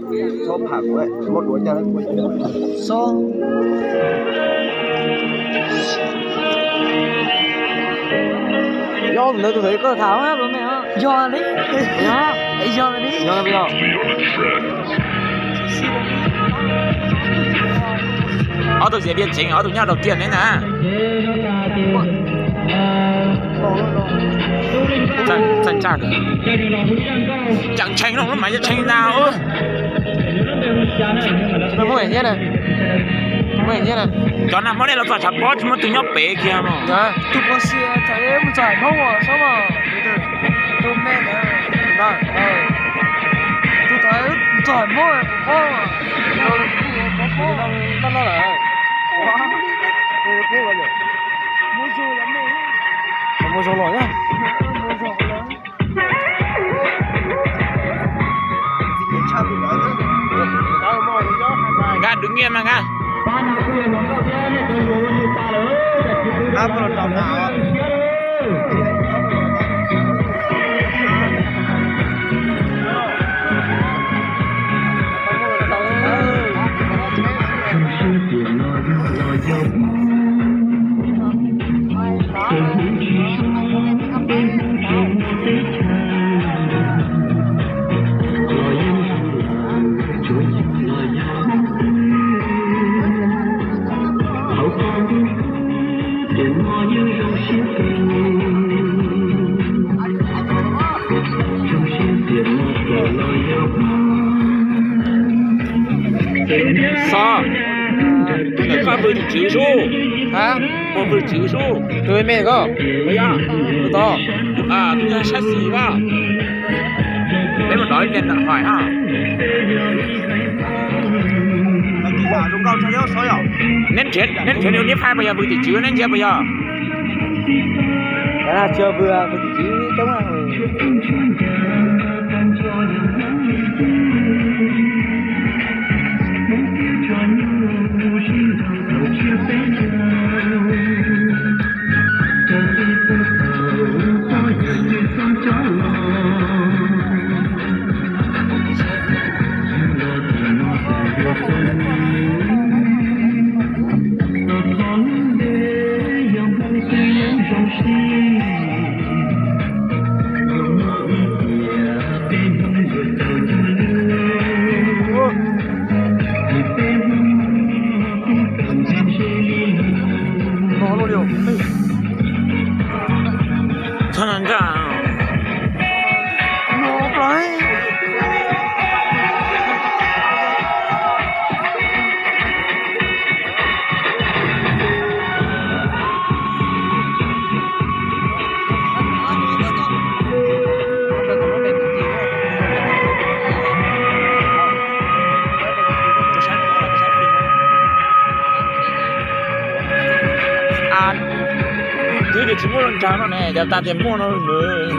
Txhob pham kuv, muab duav coj. Xo. Yog tus ntawd tus thaum koj tham los me. Yog li. Yog li. Yog li. Ob tug Diam Tseev, ob tug nyob rau tiaj ne na. Txawj tshee no mas yog tshee ntag. Cov nag hmo nej los txog tshav pob tsis muaj tus nyob pem kiag mas. Nkag dub nyiaj mas nkag. Xov, tus ntawm koj vwm tim tswv sub. Puas vwm tim tswv sub? Tus me koj, tus tod, tus nyuag sab xis koj. Peb mus dov ib pliag ntawm hais na. Neb nrhiav niam phaj puas yog, vwm tim tswv neb ntsia puas yog? Tsis vwm, vwm tim tswv coob. Twb tias tsis muaj lub nrag no ne, cas tas tias muaj no nws.